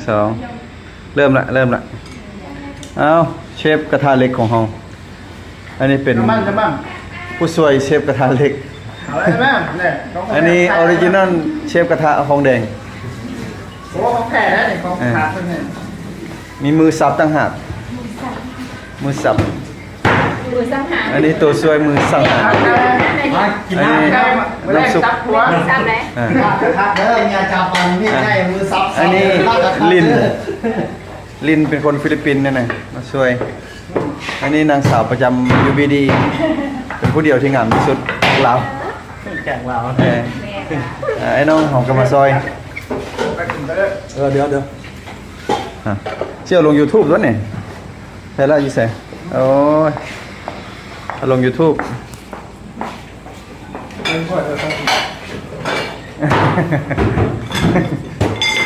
ສອງ ເລີ່ມລະ ເລີ່ມລະ. ເອົາ ເຊຟກະທະເຫຼັກຂອງເຮົາ ອັນນີ້ເປັນ ນ້ຳມັນ ນ້ຳມັນ ຜູ້ຊ່ວຍເຊຟກະທະເຫຼັກ. ເອົາໄວ້ມາ ນີ້ ອັນນີ້ອໍຣິຈິນອນເຊຟກະທະທອງແດງ. ໂອ້ ຂອງແທ້ແທ້ນີ້ ຂອງ ເອີ ຂາດເພິ່ນນີ້ ມີມືສັບຕ່າງຫາກ ມືສັບ ມືສັງຫານ ອັນນີ້ໂຕຊ່ວຍມືສັງຫານ. ມາກິນນ້ຳ ອັນນີ້ນ້ຳຊຸບ ມືສັບໄດ໋ ອ່າ ຄັກເດີ ເມຍຈາປັນມີໃຫ້ມືສັບ ອັນນີ້ລິນ ລິນເປັນຄົນຟີລິບປິນນັ້ນນະ ມາຊ່ວຍ. ອັນນີ້ນາງສາວປະຈຳ ຢູບີດີ ເປັນຜູ້ດຽວທີ່ງາມທີ່ສຸດ ລາວ ຈາກລາວ ເອີ ອ່າ ໄອ້ນ້ອງເຮົາກໍມາຊ່ອຍ. ເອີ ດຽວ ດຽວ ຮະ ຊິເອົາລົງຢູທູບຕົວນີ້ ໃສ່ລະຢູ່ໃສ? ໂອ້ຍ ເອົາລົງຢູທູບ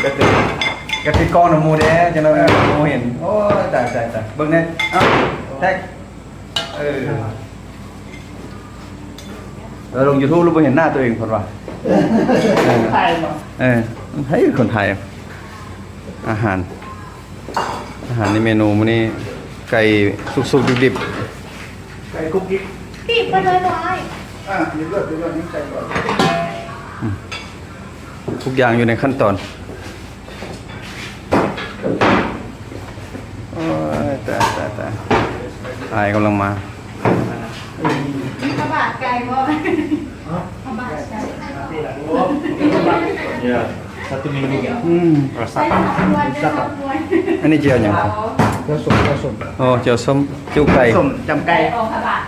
ກະຕິ ກະຕິກ້ອງນຳໝູ່ແດ່ ຈັ່ງນັ້ນໝູ່ເຫັນ. ໂອ້ຍ ຕາຍ ຕາຍ ຕາຍ ເບິ່ງແດ່ ເອົ້າ ແທັກ ເອີ ເອີ ລົງຢູທູບແລ້ວບໍ່ເຫັນໜ້າຕົວເອງ ເພິ່ນວ່າ ເອີ ເອີ ໃຜເປັນຄົນຖ່າຍ? ອາຫານ ອາຫານໃນເມນູມື້ນີ້ ໄກ່ສຸກໆດິບໆ ໄກ່ກຸກກິກ ດີບໄປເລີຍບໍ່ອ້າຍ? ອ່າ ດີບເລີຍ ດີບເລີຍ ນີ້ໃສ່ກ່ອນ ອືມ ທຸກຢ່າງຢູ່ໃນຂັ້ນຕອນ. ໂອ້ຍ ຕາຍ ຕາຍ ຕາຍ ອ້າຍກຳລັງມາ. ມີພະບາດໄກ່ບໍ່? ຮະ? ພະບາດໄກ່ ອືມ ອັນນີ້ແຈ່ວຫຍັງ? ແຈ່ວສົ້ມ ແຈ່ວສົ້ມ ອໍ ແຈ່ວສົ້ມ ຈຸໄກ່ ສົ້ມຈຳໄກ່ ອໍ ພະບາດ.